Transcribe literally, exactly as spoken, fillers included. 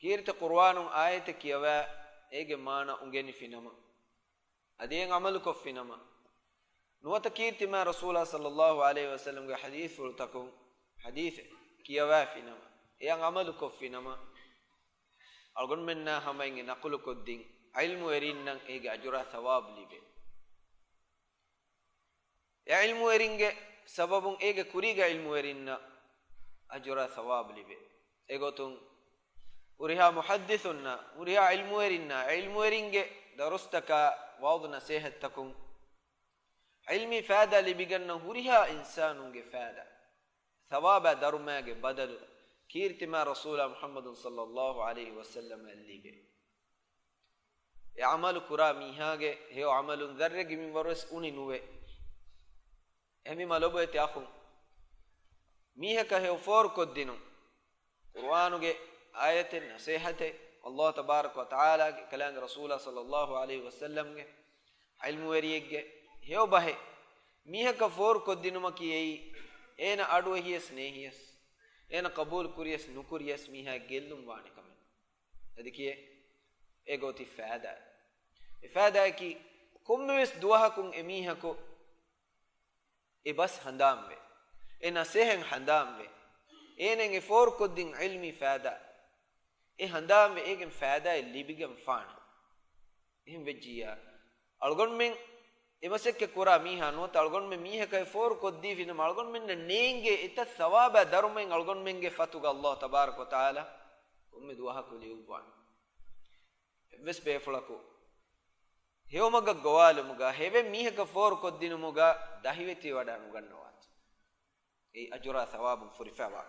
ކީރިތި ޤުރުއާނުން އާޔަތެއް ކިޔަވާ، އޭގެ މާނަ އުނގެނިފިނަމަ، އަދި އެއަށް ޢަމަލުކޮށްފިނަމަ، ނުވަތަ ކީރިތި މާތް ރަސޫލާ ޞައްލައްލާހު ޢަލައިހި ވަސައްލަމްގެ ޙަދީޘްފުޅުތަކުން ޙަދީޘެއް ކިޔަވާފިނަމަ، އެއަށް ޢަމަލުކޮށްފިނަމަ، އަޅުގަނޑުމެންނާ ހަމައިން ނަޤުލުކޮށްދިން ޢިލްމުވެރިންނަށް އޭގެ އަޖުރާ ޘަވާބު ލިބޭ. އެ ޢިލްމުވެރިންގެ ސަބަބުން އޭގެ ކުރީގެ ޢިލްމުވެރިންނަށް އަޖުރާ ޘަވާބު ލިބޭ. އެގޮތުން ހުރިހާ މުޙައްދިޘުންނަށް، ހުރިހާ ޢިލްމުވެރިންނަށް، ޢިލްމުވެރިންގެ ދަރުސްތަކާ، ވަޢުޡު ނަޞޭޙަތްތަކުން ޢިލްމީ ފައިދާ ލިބިގަންނަ ހުރިހާ އިންސާނުންގެ ފައިދާ، ޘަވާބާ ދަރުމައިގެ ބަދަލު ކީރިތި މާތް ރަސޫލާ މުޙައްމަދު ޞައްލައްލާހު ޢަލައިހި ވަސައްލަމަށް ލިބޭ. އެ ޢަމަލު ކުރާ މީހާގެ ހެޔޮ ޢަމަލުން ޛައްރެއްގެ މިންވަރުވެސް އުނި ނުވޭ. އެހެންވީމާ ލޮބުވެތި އަޚުން، މީހަކަށް ހެޔޮ ފޯރުކޮށްދިނުން، ޤުރުއާނުގެ އާޔަތެއް، ނަޞޭޙަތެއް، ﷲ ތަބާރަކަ ވަތަޢާލާގެ ކަލާމްގެ ރަސޫލާ ޞައްލައްލާހު ޢަލައިހި ވަސައްލަމްގެ ޢިލްމުވެރިއެއްގެ ހެޔޮ ބަހެއް މީހަކަށް ފޯރުކޮށްދިނުމަކީ އެއީ އޭނަ އަޑުއެހިޔަސް ނޭހިޔަސް، އޭނަ ޤަބޫލު ކުރިޔަސް ނުކުރިޔަސް މީހާ ގެއްލުން ވާނެ ކަމެއް. އަދި ކިޔޭ އޭގެ އޮތީ ފައިދާ. އެ ފައިދާއަކީ ކޮންމެވެސް ދުވަހަކުން އެމީހަކު އެ ބަސް ހަނދާންވެ، އެ ނަސޭހަތް ހަނދާންވެ، އޭނައަށް އެ ފޯރުކޮށްދިން ޢިލްމީ ފައިދާ އެ ހަނދާންވެ އޭގެން ފައިދާއެއް ލިބިގެން ފާނެ. އެހެން ވެއްޖިއްޔާ، އަޅުގަނޑުމެން އެ މަސައްކަތް ކުރާ މީހާ ނުވަތަ އަޅުގަނޑުމެން މީހަކަށް އެ ފޯރު ކޮށްދީފިނަމަ، އަޅުގަނޑުމެންނަށް ނޭނގޭ އެތައް ސަވާބާ ދަރުމައެއް އަޅުގަނޑުމެންގެ ފަތުގަ ﷲ ތަބާރަކަ ވަތަޢާލާ ކޮންމެ ދުވަހަކު ލިޔުއްވާނެ. އެއްވެސް ބޭފުޅަކު ހެޔޮމަގަށް ގޮވާލުމުގަ، ހެޔޮ މީހަކަށް ފޯރު ކޮށްދިނުމުގަ ދަހިވެތިވެވަޑައި ނުގަންނަވާތި. އެއީ އަޖުރާ ސަވާބުން ފުރިފައިވާ